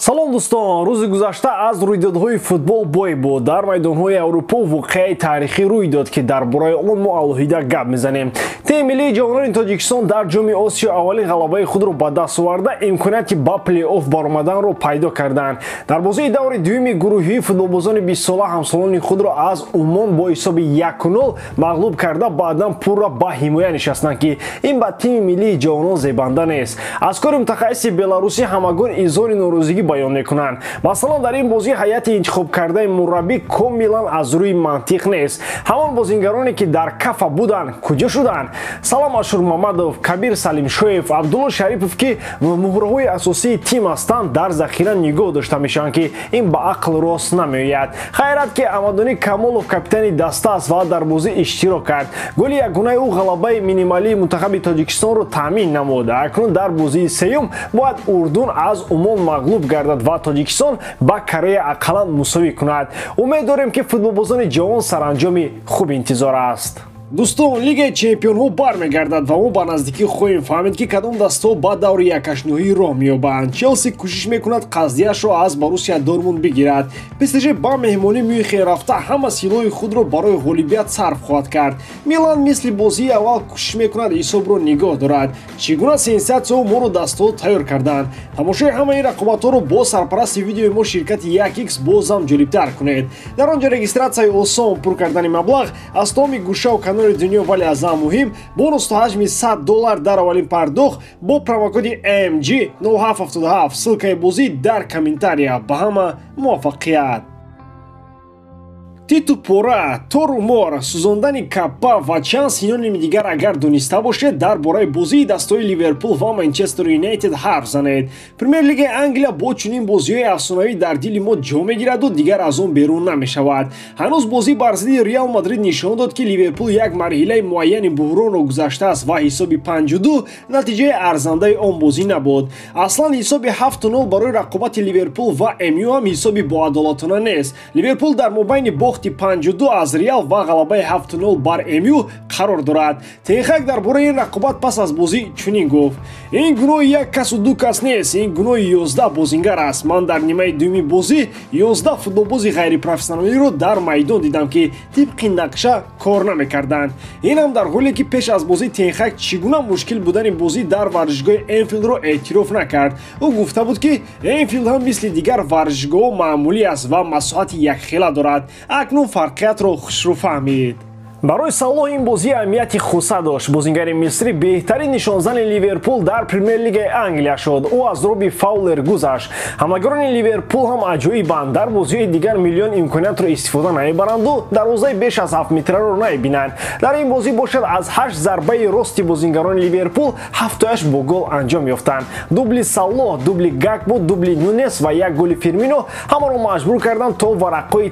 Салом дӯстон, рӯзи гузашта аз рӯйдодҳои футбол бой буд. Дар майдонҳои Аврупо воқеаи таърихӣ рӯй дод, ки дар бораи он мо алоҳида гап мезанем. Тими миллии ҷавонони Тоҷикистон дар Ҷоми Осиё аввалин ғалабаи худро ба даст оварда, имконияти ба плей-офф баромаданро пайдо карданд. Дар бозии даври дуюми гурӯҳии футболбозони 20-сола ҳамсолони худро аз Умон бо ҳисоби 1-0 мағлуб карда, баъдан пурра ба ҳимоя нишастанд, ки ин ба тими миллии ҷавонон зебанда нест. Аз кори мутахассиси беларусӣ ҳамагон изҳори норозигӣ баён мекунанд. Масалан, дар ин бозӣ ҳайати интихобкардаи мураббӣ комилан аз рӯи мантиқ нест. Ҳамон бозингароне, ки дар кафа буданд, куҷо шуданд? Салом Ашурмамадов, Кабир Салимшоев, Абдулло Шарипов, ки муҳраҳои асосии тим ҳастанд, дар захира нигоҳ дошта мешаванд, ки ин ба ақл рост намеояд. Хайрат, ки Амадонӣ Камолов капитани даста аст ва дар бозӣ иштирок кард. Голи ягонаи ӯ ғалабаи минималии мунтахаби Тоҷикистонро таъмин намуд. Акнун дар бозии сеюм бояд Урдун аз Умон мағлуб гардад ва Тоҷикистон ба Корея ақаллан мусовӣ кунад. Умед дорем, ки футболбозони ҷавон саранҷоми хуб интизор аст. Дӯстон, Лигаи чемпионҳо бармегардад ва мо ба наздикӣ хоҳем фаҳмид, ки кадом дастҳо ба даври якашноҳӣ роҳ меёбанд. Челси кӯшиш мекунад қаздияшро аз Боруссия Дортмунд бигирад. ПСЖ ба меҳмонӣ Мюнхен рафта, ҳама силоҳи худро барои ғолибият сарф хоҳад кард. Милан мисли бозии аввал кӯшиш мекунад ҳисобро нигоҳ дорад. Чӣ гуна сенсатсияҳо моро дастҳо тайёр карданд? Тамошои ҳамаи рақобатҳоро бо сарпарасти видеои мо ширкати 1x бозам ҷолибтар кунед. Дар он ҷо регистратсияи осон, пур кардани маблағ аз тамоми гӯшаву канори дунё, вале аз ҳама муҳим бонус то ҳаҷми $100 дар аввалин пардохт бо промокоди MG 0777. Ссылкаи бозӣ дар комментария. Ба ҳама муваффақият! Титу пора, тору мор, сӯзондани каппа ва чанд синоними дигар агар дониста бошед, дар бораи бозии дастҳои Ливерпул ва Манчестер Юнайтед ҳарф занед. Премер-лигаи Англия бо чунин бозиҳои афсонавӣ дар дили мо ҷо мегираду дигар аз он берун намешавад. Ҳанӯз бозӣ бар зидди Реал Мадрид нишон дод, ки Ливерпул як марҳилаи муайяни буҳронро гузаштааст ва ҳисоби 5-2 натиҷаи арзандаи он бозӣ набуд. Аслан ҳисоби 7-0 барои рақобати Ливерпул ва МЮ ҳам ҳисоби боадолатона нест. Ливерпул дар мобайни бохти 5-2 аз Реал ва ғалабаи 7-0 бар МЮ қарор дорад. Тен Хаг дар бораи ин рақобат пас аз бозӣ чунин гуфт: «Ин гуноҳи як касу ду кас нест, ин гуноҳи 11 бозингар аст. Ман дар нимаи дуюми бозӣ 11 футболбози ғайрипрофессионалиро дар майдон дидам, ки тибқи нақша кор намекарданд». Ин ҳам дар ҳоле, ки пеш аз бозӣ Тен Хаг чӣ гуна мушкил будани бозӣ дар варзишгоҳи Энфилдро эътироф накард. Ӯ гуфта буд, ки Энфилд ҳам мисли дигар варзишгоҳҳо маъмулӣ аст ва масоҳати якхела дорад. Акнун фарқиятро хушрӯ фаҳмид. Барои Салоҳ ин бозӣ аҳамияти хоса дошт. Бозингари мисрӣ беҳтарин нишонзани Ливерпул дар Премер-лигаи Англия шуд. Ӯ аз Робби Фаулер гузашт. Ҳамлагарони Ливерпул ҳам аҷоибанд. Дар бозиҳои дигар миллион имкониятро истифода намебаранду дарвозаи беш аз 7 метраро намебинанд. Дар ин бозӣ бошад, аз 8 зарбаи рости бозингарони Ливерпул ҳафтояш бо гол анҷом ёфтанд. Дубли Салоҳ, дубли Гакпо, дубли Нунес ва як голи Фирмино ҳамаро маҷбур карданд, то варақҳои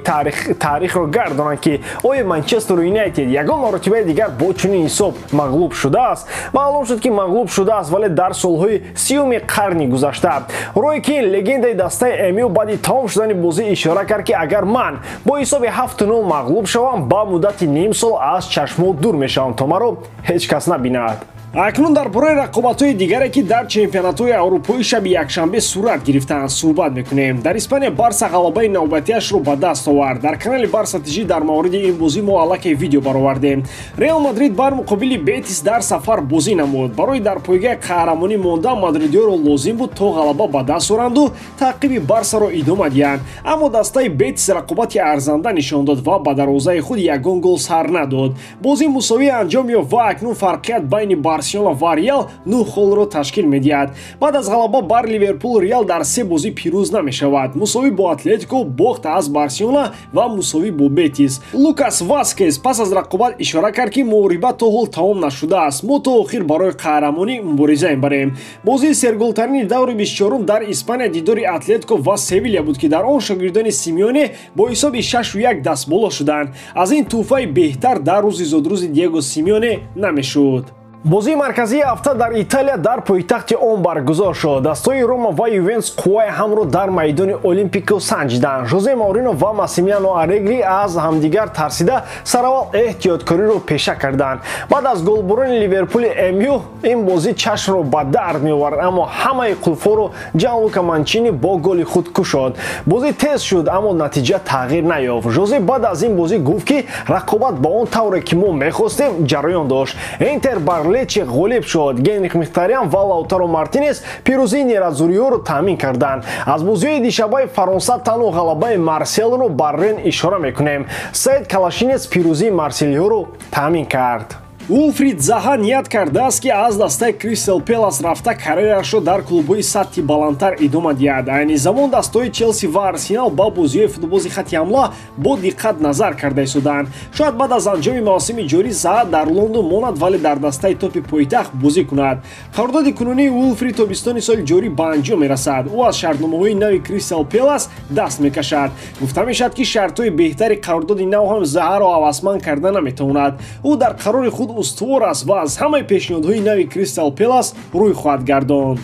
таърихро гардонанд, ки оё Манчестер Юнайтед ягон маротибаи дигар бо чунин ҳисоб мағлуб шудааст. Маълум шуд, ки мағлуб шудааст, вале дар солҳои 30-уми қарни гузашта. Рой Кин, легендаи дастаи МЮ, баъди тамом шудани бозӣ ишора кард, ки агар ман бо ҳисоби 7-0 мағлуб шавам, ба муддати ним сол аз чашмҳо дур мешавам, то маро ҳеҷ кас набинад. Акнун дар бораи рақобатҳои дигаре, ки дар чемпионатҳои аврупоӣ шаби якшанбе сурат гирифтаанд, суҳбат мекунем. Дар Испания Барса ғалабаи навбатиашро ба даст овард. Дар канали Барса ТЖ дар мавриди ин бозӣ мо аллакай видео баровардем. Реал Мадрид бар муқобили Бетис дар сафар бозӣ намуд. Барои дар пойгаи қаҳрамонӣ мондан мадридиёро лозим буд, то ғалаба ба даст оранду таъқиби Барсаро идома диҳанд. Аммо дастаи Бетис рақобати арзанда нишон дод ва ба дарвозаи худ ягон гол сар надод. Бозӣ мусовӣ анҷом ёфт ва акнун фарқият байни Барселона ва Реал 9 холро ташкил медиҳад. Баъд аз ғалаба бар Ливерпул Реал дар се бозӣ пирӯз намешавад: мусовӣ бо Атлетико, бохт аз Барселона ва мусовӣ бо Бетис. Лукас Васкес пас аз рақобат ишора кард, ки муҳориба то ҳол тамом нашудааст, мо то охир барои қаҳрамонӣ мубориза мебарем. Бозии серголтарини даври 24-ум дар Испания дидори Атлетико ва Севиля буд, ки дар он шогирдони Симеоне бо ҳисоби 6-1 дастболо шуданд. Аз ин тӯҳфаи беҳтар дар рӯзи зодрӯзи Диего Симеоне намешуд. Бозии марказии ҳафта дар Италия дар пойтахти он баргузор шуд. Дастҳои Рома ва Ювентус қувваи ҳамро дар майдони Олимпико санҷиданд. Жозе Маурино ва Массимилиано Алегри аз ҳамдигар тарсида сараввал эҳтиёткориро пеша карданд. Баъд аз голбурони Ливерпули МЮ ин бозӣ чашмро ба дард меовард, аммо ҳамаи қулфҳоро Ҷанлука Манчини бо голи худ кушод. Бозӣ тез шуд, аммо натиҷа тағйир наёфт. Жозе баъд аз ин бозӣ гуфт, ки рақобат ба он тавре ки мо мехостем ҷараён дошт. Интер бар Лече ғолиб шуд. Генрих Мхитарян ва Лаутаро Мартинес пирӯзии неразуриёро таъмин карданд. Аз бозиҳои дишабаи Фаронса танҳо ғалабаи Марселро бар Рен ишора мекунем. Саид Калашинец пирӯзии марселиҳоро таъмин кард. Уилфрид Заҳа ният кардааст, ки аз дастаи Кристал Пелас рафта карьерашро дар клубҳои сатҳи баландтар идома диҳад. Айни замон дастаҳои Челси ва Арсенал ба бозиҳои футбози хатти ҳамла бо диққат назар карда истодаанд. Шояд баъд аз анҷоми мавсими ҷорӣ Заҳа дар Лондон монад, вале дар дастаи топи пойтахт бозӣ кунад. Қарордоди кунунии Уилфрид тобистони соли ҷорӣ ба анҷом мерасад. Ӯ аз шартномаҳои нави Кристал Пелас даст мекашад. Гуфта мешавад, ки шартҳои беҳтари қарордоди нав ҳам Заҳаро ҳавасманд карда наметавонад. Ӯ дар қарори худ устувор аст ва аз ҳамаи пешниҳодҳои нави Кристал Пелас рӯй хоҳад гардонд.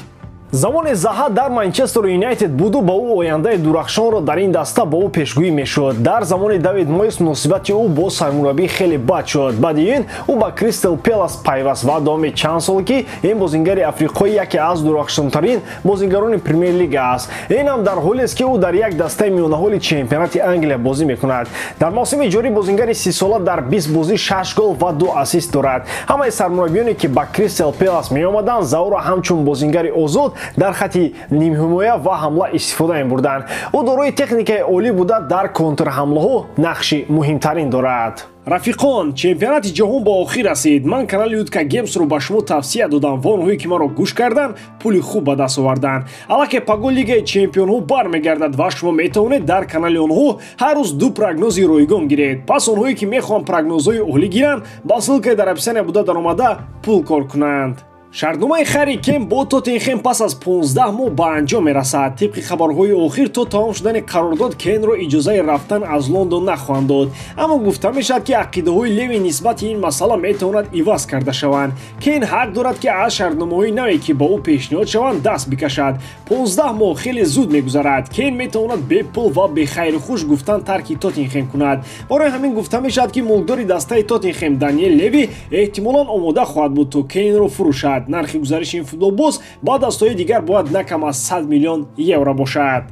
Замоне Заҳа дар Манчестер Юнайтед буду ба ӯ ояндаи дурахшонро дар ин даста ба ӯ пешгӯӣ мешуд. Дар замони Давид Мойс муносибати ӯ бо сармураббӣ хеле бад шуд. Баъди ин ӯ ба Кристал Пелас пайваст ва давоми чанд сол ки ин бозингари африқоӣ яке аз дурахшонтарин бозингарони Премер-лига аст. Ин ҳам дар ҳолест, ки ӯ дар як дастаи миёнаҳоли чемпионати Англия бозӣ мекунад. Дар мавсими ҷорӣ бозингари 30-сола дар 20 бозӣ 6 гол ва 2 ассист дорад. Ҳамаи сармураббиёне ки ба Кристал Пелас меомаданд, Заҳаро ҳамчун бозингари озод дар хати нимҳимоя ва ҳамла истифода мебурданд. Ӯ дорои техникаи олӣ буда, дар контрҳамлаҳо нақши муҳимтарин дорад. Рафиқон, чемпионати ҷаҳон ба охир расид. Ман канали Утка Геймсро ба шумо тавсия додам ва онҳое ки маро гӯш карданд, пули хуб ба даст оварданд. Аллакай паго Лигаи чемпионҳо бармегардад ва шумо метавонед дар канали онҳо ҳар рӯз 2 прогнози ройгон гиред. Пас онҳое ки мехоҳанд прогнозҳои олӣ гиранд, ба ссылкаи дар описания буда даромада пул кор кунанд. Шартномаи Харри Кен бо Тоттенхем пас аз 15 моҳ ба анҷом мерасад. Тибқи хабарҳои охир то тамом шудани қарордод Кенро иҷозаи рафтан аз Лондон нахоҳанд дод. Аммо гуфта мешавад, ки ақидаҳои Леви нисбати ин масъала метавонад иваз карда шаванд. Кен ҳақ дорад, ки аз шартномаҳои наве ки ба ӯ пешниҳод шаванд даст бикашад. 15 моҳ хеле зуд мегузарад. Кен метавонад бепул ва бехайру хуш гуфтан тарки Тоттенхем кунад. Барои ҳамин гуфта мешавад, ки мулкдори дастаи Тоттенхем Даниел Леви эҳтимолан омода хоҳад буд то Кенро фурӯшад. Нархи гузариши ин футболбоз ба дастҳои дигар бояд на кам аз 100 миллион евро бошад.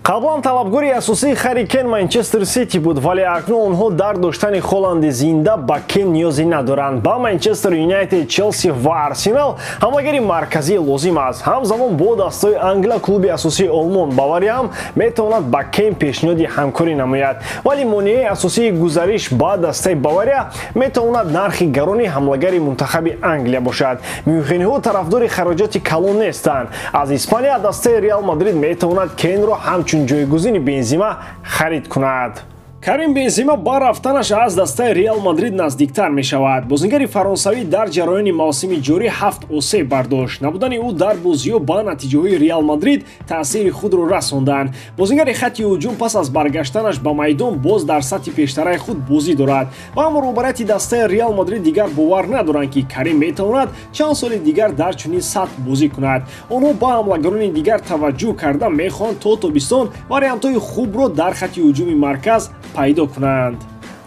Қаблан талабгори асосии Харри Кен Манчестер Сити буд, вале акнун онҳо дар доштани Холланди зинда ба Кен ниёзе надоранд. Ба Манчестер Юнайтед, Челси ва Арсенал ҳамлагари марказӣ лозим аст. Ҳамзамон бо дастҳои Англия клуби асосии Олмон Бавария ҳам метавонад ба Кен пешниҳоди ҳамкорӣ намояд. Вале монеаи асосии гузариш ба дастаи Бавария метавонад нархи гарони ҳамлагари мунтахаби Англия бошад. Мюнхениҳо тарафдори хароҷоти калон нестанд. Аз Испания дастаи Реал Мадрид метавонад Кенро ҳамчун ҷойгузини Бензима харид кунад. Карим Бензима ба рафтанаш аз дастаи Реал Мадрид наздиктар мешавад. Бозингари фаронсавӣ дар ҷараёни мавсими ҷорӣ 7-3 бардошт. Набудани ӯ дар бозиҳо ба натиҷаҳои Реал Мадрид таъсири худро расонданд. Бозингари хатти ҳуҷум пас аз баргаштанаш ба майдон боз дар сатҳи пештараи худ бозӣ дорад ва аммо роҳбарияти дастаи Реал Мадрид дигар бовар надоранд, ки Карим метавонад чанд соли дигар дар чунин сатҳ бозӣ кунад. Онҳо ба ҳамлагарони дигар таваҷҷӯҳ карда мехоҳанд то тобистон вариантҳои хубро дар хатти ҳуҷуми марказ пайдо кунанд.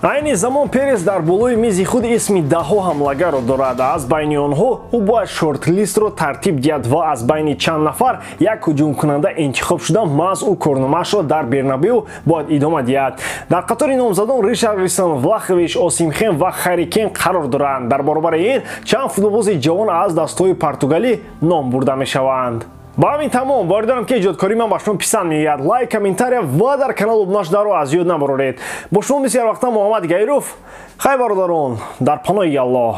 Айни замон Перес дар болои мизи худ исми даҳҳо ҳамлагарро дорад. Аз байни онҳо ӯ бояд шортлистро тартиб диҳад ва аз байни чанд нафар як ҳуҷумкунанда интихоб шуда маҳз ӯ корномаашро дар Бернабеу бояд идома диҳад. Дар қатори номзадон Ришарлисон, Влахович, Осимхен ва Харри Кен қарор доранд. Дар баробари ин чанд футболбози ҷавон аз дастҳои португалӣ ном бурда мешаванд. Ба ҳамин тамом. Боварӣ дорам, ки эҷодкории ман ба шумо писанд меояд. Лайк, комментария ва дар канал обуна шударо аз ёд набароред. Бо шумо мисли ҳар вақта Муҳаммад Гайров. Хайр, бародарон, дар паноҳи Аллоҳ.